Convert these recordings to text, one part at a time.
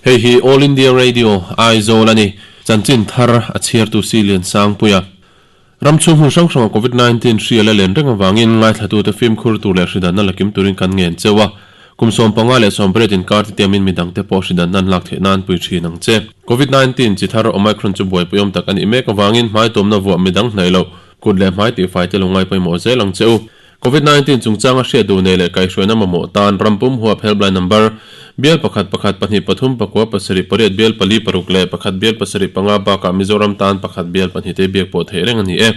Hei hi All India Radio, Aizawl a ni. Chanchin thar a chhiartu Si Liansangpuia. Ram chhung hmun hrang hranga Covid 19 hri a la len reng avangin ngaithlatute fimkhur tur leh hridanna la kim turin kan ngen cheu a. Kum 15 leh 18 inkar te tiamin midangte pawh hridanna an lak theih nan pui thin ang che. Covid 19 chi thar Omicron chu buaipui awm tak a nih mek avangin hmaitumna vuah midang hnaih loh, kut leh hmai tihfai te lo ngai pawimawh zel ang che u. Covid 19 chungchanga hriat duh nei leh kaihhruaina mamawh tan ram pum huap helpline number, bial pakhat pakhat pahnih pathum pakua pasarih pariat bial pali paruk leh pakhat bial pasarih panga bakah Mizoram tan pakhat bial pahnih te biak pawh theih reng a ni e.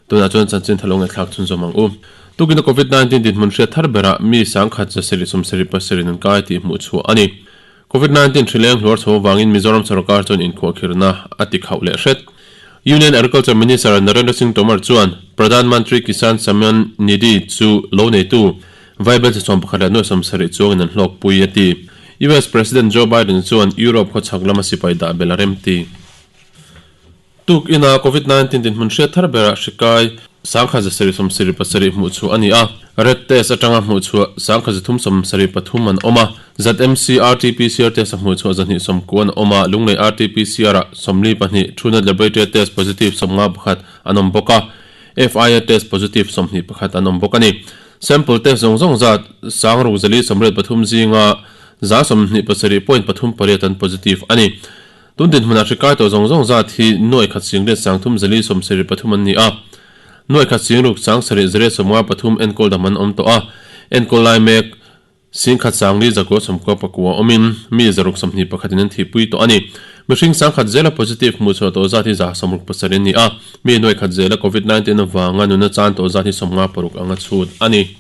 Tunah chuan chanchin thalo ngaihthlak chhunzawm ang u. Tukina Covid 19 dinhmun hriat thar berah mi sangkhat zasarih sawmsarih pasarih an kai tih hmuh chhuah a ni. Covid 19 hrileng hluar chho avangin Mizoram sorkar chuan inkhuahkhirhna a ti khauh leh hret. Union Agriculture Minister Narendra Singh Tomar chuan Pradhan Mantri Kisan Samman Nidhi chu lo neitu Vaibel chi 11 leh nuai 70 chuangin an hlawkpui a ti. US President Joe Biden chuan Europe khawchhak lama sipai dah bel a remti. Tuk ina Covid 19 dinhmun hriat thar berah hri kai sangkhat zasarih sawmsarih pasarih hmuh chhuah a ni a, red test atanga hmuh chhuah sangkhat zathum sawmsarih pathum an awm a, ZMC RT-PCR test a hmuh chhuah zahnih sawmkua an awm a, Lunglei RT-PCR ah sawmli pahnih Truenat Laboratory test positive sawmnga pakhat an awm bawk a, FIA test positive sawmhnih pakhat an awm bawk a ni. Sample test zawng zawng zat sangruk zali sawmriat pathum zinga za sawmhnih pasarih point pathum pariat an positive a ni. Tun dinhmunah hri kai tawh zawng zawng zat hi nuai khat sing riat sang thum zali sawmsarih pathum an ni a. Nuai khat sing ruk sang sarih zariat sawmnga pathum enkawl dam an awm tawh a. Enkawl lai mek sing khat sang li zakua sawmkua pakua awmin mi zaruk sawmhnih pakhatin an thihpui tawh a ni. Mihring sang khat zela positive hmuh chhuah tawh zat hi za sawmruk pasarih an ni a. Mi nuai khat zela Covid 19 avanga nuna chan tawh zat hi sawmnga paruk anga chhut a ni.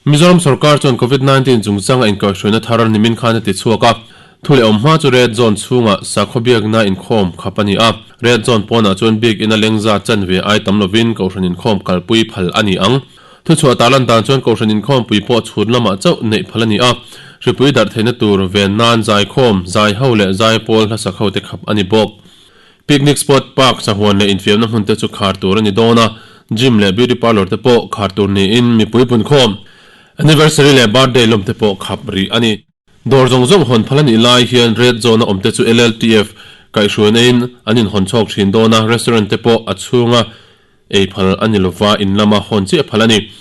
Mizoram sorkar chuan Covid 19 chungchanga inkaihhruaina thar nimin khan a ti chhuak a, thu leh awm hma chu Red Zone chhungah sakhaw biakna inkhawm khap a ni a, Red Zone pawnah chuan bik ina lengza chanve ai tam lovin Kohhran inkhawm kalpui phal a ni ang. Thuchhuah tarlan dan chuan Kohhran inkhawmpui pawh chhun lamah chauh neih phal a ni a, hripui darh theihna tur ven nan zaikhawm, zaiho leh zaipawl hlasak hote khap a ni bawk. Picnic spot, park, sahuan leh infiamna hmun te chu khar tur a ni dawn a, gym leh beauty parlour te pawh khar tur niin mipui punkhawm, anniversary leh birthday lawm te pawh khap rih a ni. Dawr zawng zawng hawn phal a nih lai hian red zone a awm te chu LLTF kaihhruaina in an inhawn chhawk thin dawn a, restaurant te pawh a chhunga ei phal a ni lova, in lama hawn chiah phal a ni.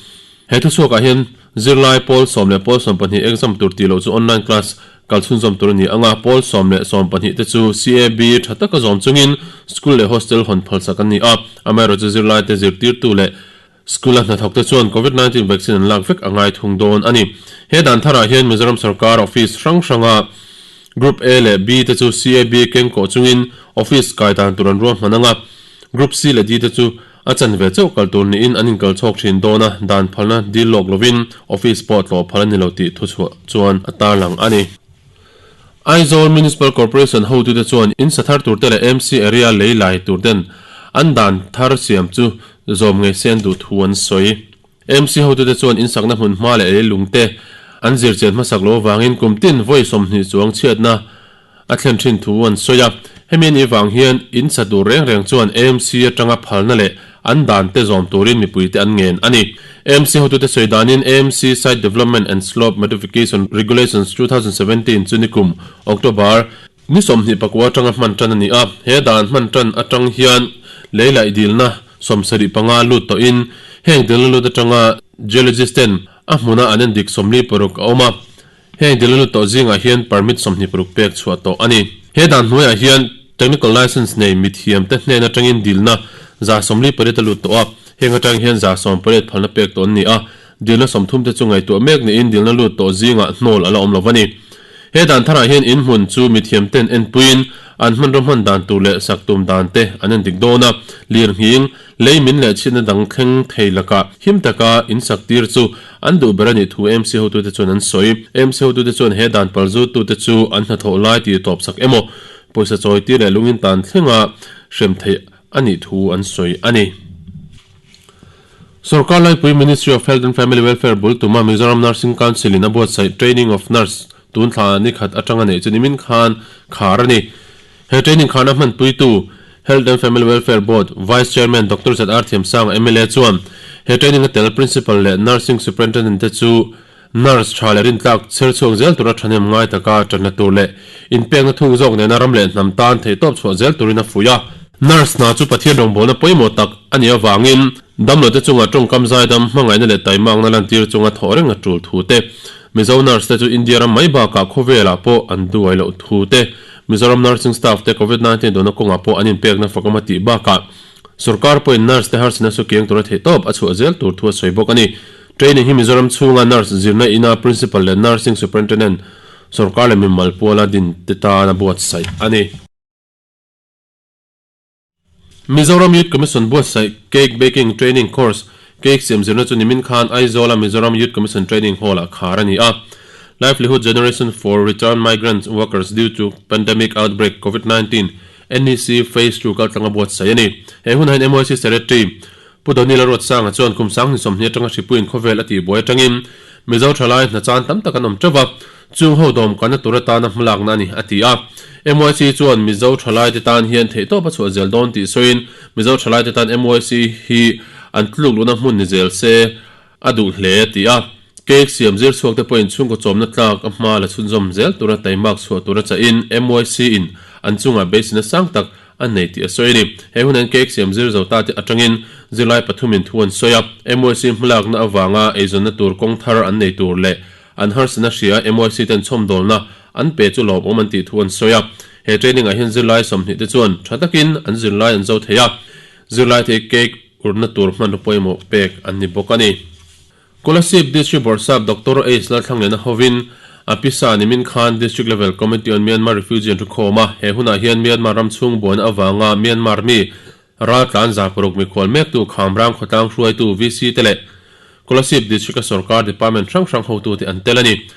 He thuchhuakah hian zirlai pawl sawm leh pawl 12 exam tur tih loh chu online class kal chhunzawm tur a ni ang a, pawl sawm leh 12 te chu CAB tha taka zawm chungin school leh hostel hawn phalsak an ni a, amaherawhchu zirlaite zirtirtu leh school-a hnathawkte chuan Covid 19 vaccine an lak vek a ngai thung dawn a ni. He dan tharah hian Mizoram sorkar office hrang hranga Group A leh B te chu CAB keng kawh chungin office kai dan tur an ruahman ang a, Group C leh D te chu a chanve chauh kal tur niin an inkal chhawk thin dawn a, dan phalna dil lawk lovin office pawh tlawh phal a ni lo tih thuchhuah chuan a tarlang a ni. Aizawl Municipal Corporation hotute chuan in sa thar turte leh MC area lei lai tur ten an dan thar siam chu zawm ngei se an duh thu an sawi. MC hotute chuan in sakna hmun hma leh lei lungte an zir chian hmasak lo avangin kum tin vawi 20 chuang chhiatna a thlen thin thu an sawi a. Hemi anih vang hian in sa tur reng reng chuan AMC atanga phalna leh an dan te zawm turin mipuite an ngen a ni. AMC hotute sawi danin AMC Site Development and Slope Modification Regulations 2017 chu nikum October ni 20 pakua atanga hman tan a ni a. He dan hman tan atang hian lei laih dilna 75 lut tawhin heng dilna lut atanga geologist ten a hmuna an endik 46 a awm a. Heng dilna lut tawh zingah hian permit 26 pek chhuah tawh a ni. He dan hnuaiah hian technical licence nei mithiamte hnen atangin dilna 48 a lut tawh a, heng atang hian 18 phalna pek tawh an ni a, dilna 30 te chu ngaihtuah mek niin dilna lut tawh zingah hnawl a la awm lo a ni. He dan tharah hian inhmun chu mithiamten enpuiin an hmanraw hman dan tur leh sak tum dan te an endik dawn a, lirnghing, Lei min leh chhiatna dang thleng thei lakah him taka in sak tir chu an duh ber a nih thu AMC hotute chuan an sawi. AMC hotute chuan he dan palzutute chu an hnathawh lai tih tawp sak emaw, pawisa chawi tir leh lungin tan thlenga hrem theih a nih thu an sawi a ni. Sorkar laipui Ministry of Health and Family Welfare bul tuma Mizoram Nursing Council in a buatsaih Training of Nurse tun thla ni khat atanga neih chu nimin khan khar a ni. He training khana hmanpuitu Health and Family Welfare Board Vice Chairman Doctor ZR Thiamsanga mla chuan he training a tel Principal leh Nursing Superintendent te chu Nurse tha leh rintlak chher chhuak zel tura thahnem ngai taka tanna tur leh inpekna thuk zawk nena ram leh hnam tan theihtawp chhuah zel turin a fuih a. Nurse hna chu Pathian rawngbawlna pawimawh tak a nih avangin damlote chunga tawngkam zaidam hmangaihna leh taimakna lantir chunga thawh reng a tul thu te, Mizo nurse te chu India ram mai bakah khawvelah pawh an duai loh thu te, Mizoram nursing staff te Covid 19 dawhna kawngah pawh an inpekna fakawm a tih bakah sorkar pawhin nurse te harsatna chu kiang tura theihtawp a chhuah zel tur thu a sawi bawk a ni. Training hi Mizoram chhunga nurse zirna ina Principal leh Nursing Superintendent sorkar leh mimal puala din te tan a buatsaih a ni. Mizoram Youth Commission buatsaih Cake Baking Training Course, Cake siam zirna chu nimin khan Aizawla Mizoram Youth Commission Training Hall-ah khar a ni a. Livelihood Generation for Return Migrant Workers Due to Pandemic Outbreak Covid 19, NEC Phase ii kaltlanga buatsaih a ni. He hunah hian MYC Secretary Pu Donila Ruatsanga chuan kum 2020 atanga hripuiin khawvel a tihbuai atangin Mizo thalai hna chan tam tak an awm teuh va, chung ho dawm kanna tur atana hmalakna a ni, a ti a. MYC chuan Mizo thalaite tan hian theihtawp a chhuah zel dawn tih sawiin Mizo thalaite tan MYC hi an tluk luhna hmun ni zel se a duh hle, a ti a. Cake siam zir chhuak te pawhin chhungkaw chawmna tlak a hma la chhunzawm zel tura taimak chhuah tura chahin MYC in an chungah beiseina sang tak a nei tih a sawi a ni. He hun hian cake siam zir zo ta te atangin zirlai pathumin thu an sawi a, MYC hmalakna avanga eizawnna tur kawng thar an nei tur leh an harsatna hria MYC ten chhawmdawlna an pe chu lawmawm an tih thu an sawi a. He training ah hian zirlai 20 te chuan tha takin an zirlai an zo thei a, zirlai te cake urna tur hmanraw pawimawh pek an ni bawk a ni. Kolasib District Bawrhsap Doctor H Lalthlangliana hovin a pisa nimin khan District Level Committee on Myanmar Refugee an thukhawm a, he hunah hian Myanmar ram chhung buaina avanga Myanmar mi raltlan 600 mikhual mektu Khamrang khawtlang hruaitu VC te leh Kolasib District-a sorkar department hrang hrang hotute an tel a ni.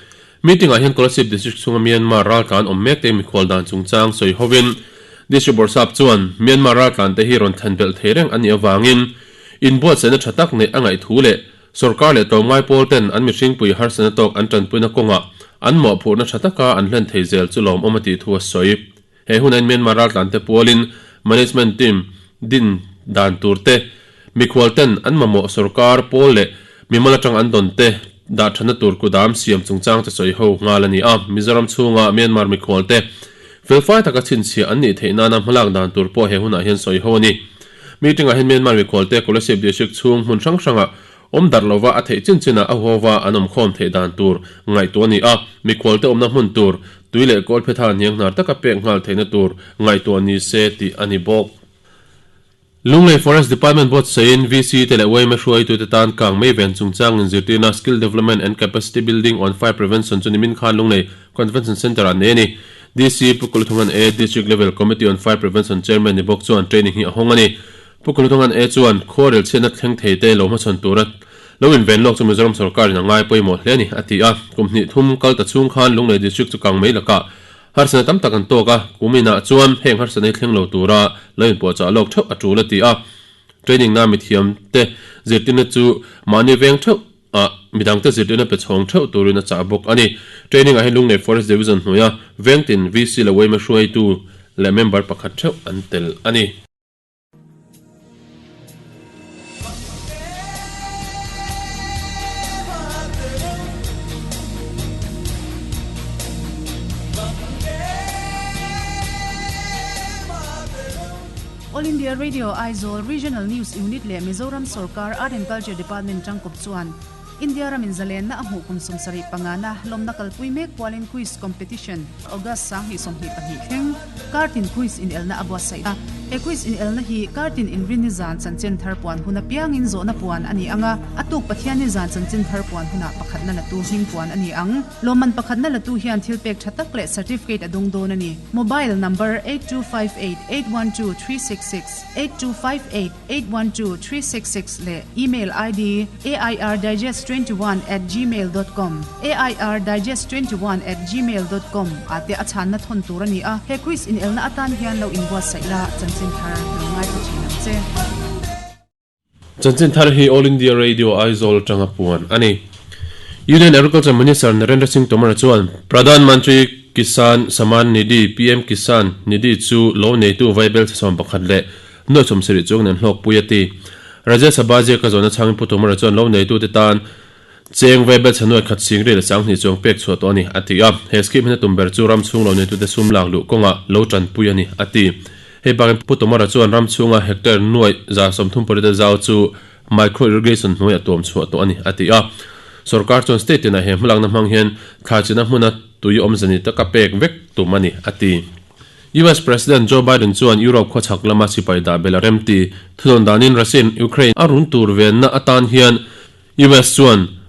Meeting-ah hian Kolasib District chhunga Myanmar raltlan awm mekte mikhual dan chungchang sawi hovin District Bawrhsap chuan Myanmar raltlante hi rawn thlen belh thei reng a nih avangin inbuatsaihna tha tak neih a ngaih thu leh Sorkar leh tlawmngai pawl ten an mihringpui harsatna tawk an tanpuina kawngah an mawhphurhna tha taka an hlen thei zel chu lawmawm a tih thu a sawi. He hunain Myanmar raltlante pualin Management Team din dan tur te, mikhual ten an mamawh sorkar pawl leh mimal atang an dawn te dah thatna tur kudam siam chungchang te sawi ho nghal a ni a. Mizoram chhunga Myanmar mikhual te felfai taka chhinchhiah an nih theih nana hmalak dan tur pawh he hunah hian sawi ho a ni. Meeting-ah hian Myanmar mikhualte Kolasib District chhung hmun hrang hrangah awm darh lova a theih chin chinah a huhova an awm khawm theih dan tur ngaihtuah a ni a, mikhualte awmna hmun tur tui leh kawlphetha hnianghnar taka pek nghal theihna tur ngaihtuah ni se tih a ni bawk. Lunglei Forest Department buatsain VC te leh yma hruaitute tan kang mei ven chungchang inzirtirna Skill Development and Capacity Building on Fire Prevention chu nimin khan Lunglei Convention Centre-ah nei a ni. DC Pu Kulthungan A, District Level Committee on Fire Prevention Chairman ni bawk chuan training hi a hawng a ni. Pu Kulthungan A chuan khuarel chhiatna thleng thei te lo hmachhawn tura lo inven lawk chu Mizoram sorkarin a ngai pawimawh hle a ni, a ti a. Kum hnih thum kal ta chhung khan Lunglei District chu kang mai lakah harsatna tam tak an tawk a, kum inah chuan heng harsatna hi thleng lo tura lo inpuahchah lawk theuh a tul a ti a. Training na mithiam te zirtirna chu mahni veng theuh ah midangte zirtirna pe chhawng theuh turin a chah bawk a ni. Training ah hian Lunglei Forest Division hnuaia Vengtin VC leh yma hruaitu leh member pakhat theuh an tel a ni. All India Radio Aizawl Regional News Unit leh Mizoram Sorkar Art and Culture Department tangkawp chuan India ramin zalenna a hmuh kum 75 na lawmna kalpui mek pualin Quiz Competition August 2022 thleng Kartin Quiz inelna a buatsaih a. He Quiz inelna hi Kartin inrinni zan chanchin thar puan hun apiangin zawhna puan a ni ang a, a tuk Pathianni zan chanchin thar puan hunah pakhatna latu hming puan a ni ang. Lawmman pakhatna latu hian thilpek tha tak leh certificate a dawng dawn a ni. Mobile number 8258812366, 8258812366 leh email ID airdigest21@gmail.com, airdigest21@gmail.com ah te a chhanna thawn tur a ni a. He quiz inelna atan hian lo inbuatsaih la, chanchin thar lo ngaithla thin ang che. Chanchin thar hi All India Radio Aizawl atanga puan a ni. Union Agriculture Minister Narendra Singh Tomar chuan Pradhan Mantri Kisan Samman Nidhi, PM Kisan Nidhi, chu lo neitu vaibel chhe 11 leh nuai 70 chuang nen hlawkpui a ti. Rajya Sabha ziaka zawhna chhangin Pu Tomar chuan lo neitute tan. Cheng vaibel chhe nuai khat singri leh sanghnih chuang pek chhuah tawh a ni, a ti a. He scheme hian a tum ber chu ram chhung lo neitute sum lak luh kawngah lo tanpui a ni, a ti. Hei bakin Pu Tomara chuan ram chhunga hectare nuai 35 zau chu micro irrigation hnuaiah tuam chhuah tawh a ni, a ti a. Sorkar chuan state tinah he hmalakna hmang hian thlai china hmuna tui awmze ni taka pek vek tum a ni, a ti. US President Joe Biden chuan Europe khawchhak lama sipai dah bel a remti. Thudawn danin Russia-in Ukraine a run tur venna atan hian US chuan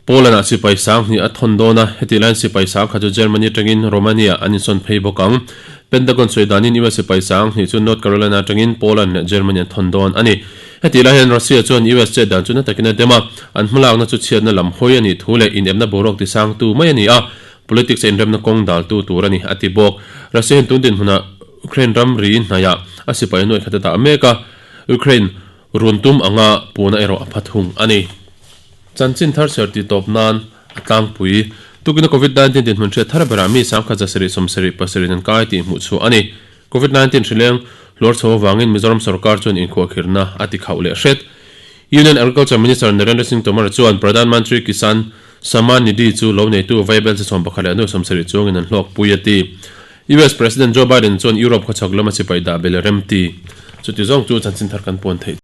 Poland-ah sipai sanghnih a thawn dawn a, heti laiin sipai sangkhat chu Germany atangin Romania an insawn phei bawk ang. Pentagon sawi danin US sipai sanghnih chu North Carolina atangin Poland leh Germany an thawn dawn a ni. Heti lai hian Russia chuan US chet dan chu na takin a dem a, an hmalakna chu chhiatna lam hawi a nih thu leh inepna boruak tisangtu mai a ni a, politics a inremna kawng daltu tur a ni, a ti bawk. Russia hian tun dinhmunah Ukraine ramri hnaiah a sipai nuaih khat a dah mek a, Ukraine Run tum anga puna erawh a pha thung a ni. Chanchin thar chhiar tih tawp nan a tlangpui. Tukina Covid 19 dinhmun hriat thar berah mi sangkhat 700 77 an kai tih hmuh chhuah a ni. Covid 19 hrileng hluar chho avangin Mizoram sorkar chuan inkhuahkhirhna a ti khauh leh hret. Union Agriculture Minister Narendra Singh Tomar chuan Pradhan Mantri Kisan Samman Nidhi chu lo neitu vaibel chi 11 leh 70 chuangin an hlawkpui a ti. US President Joe Biden chuan Europe khawchhak lama sipai dah bel a rem ti. Chuti zawng chu chanchin thar kan puan theih.